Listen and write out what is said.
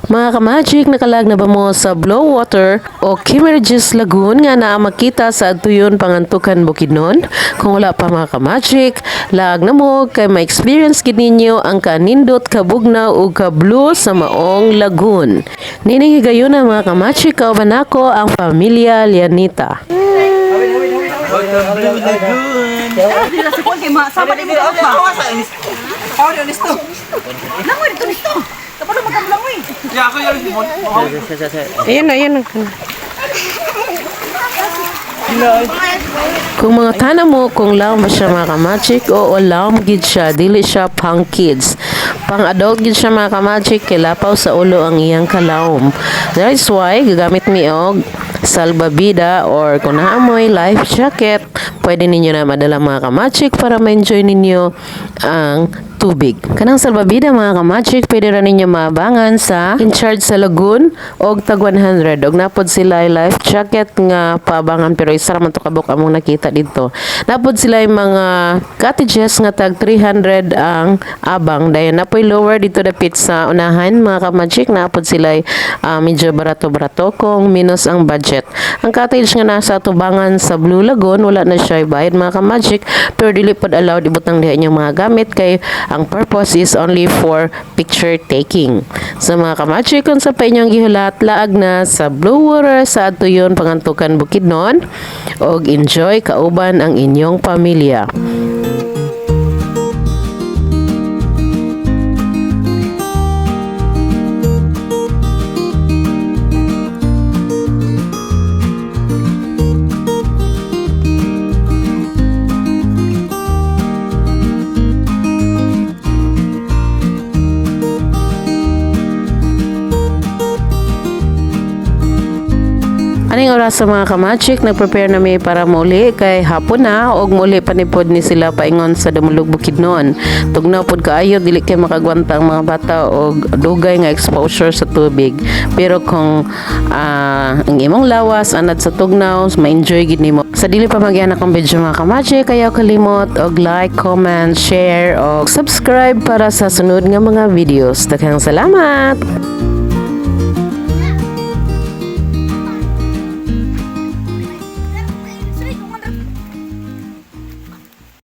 Mga ka-magic, nakalag na ba mo sa Blue Water o Kimmeridge's Lagoon nga naa makita sa Adtuyon, Pangantukan, Bukidnon? Kung wala pa, mga ka-magic, laag na mo kay ma-experience gid ninyo ang kanindot, kabugnaw ug ka-blue sa maong lagoon. Nining higayuna, mga ka-magic, kauban nako ang pamilya Lianita. Welcome Blue Lagoon. Dila sa kuwan kay ma sama di mo ka pa. Langoy dito nito. Tapos magkamlangoy. Ayun na, ayun na. Kung mga tana mo kung lawom ba siya, mga ka-magic, oo, lawom gid siya, dili siya pang kids. Pang adult gid siya, mga ka-magic, kay lapaw sa ulo ang iyang kalawom. That's why gagamit mi og salbabida or kung naamoy life jacket, pwede ninyo na madala, mga ka-magic, para ma-enjoy ninyo ang tubig. Kanang salbabida, mga ka-magic, pwede ra ninyo maabangan sa in charge sa lagoon og tag 100. Og napod sila ay life jacket nga paabangan, pero isa ra man to kabuk among nakita dito. Napod sila ay mga cottages nga tag 300 ang abang. Dayon napoy lower dito dapit sa unahan, mga ka-magic, napod sila ay medyo barato-barato kung minus ang budget. Ang cottage nga nasa tubangan sa Blue Lagoon, wala na siya bayad, mga ka-magic, pero dili pod allowed ibutang diha inyong mga gamit kay ang purpose is only for picture taking. Sa mga ka-magic, kung sa pa inyong gihulat, laag na sa Blue Water sa Adtuyon, Pangantukan, Bukidnon og enjoy kauban ang inyong pamilya. Aning oras sa mga ka-magic, nag-prepare na mi para muli kay hapon na og muli panipod ni sila paingon sa Damulog, Bukidnon. Tugnaw pod kaayo, dili kay makagwanta ang mga bata og dugay nga exposure sa tubig. Pero kung ang imong lawas anad sa tugnaw, ma-enjoy gid nimo. Sa dili pa mag akong video, mga ka-magic, ayaw kalimot og like, comment, share og subscribe para sa sunod nga mga videos. Daghang salamat.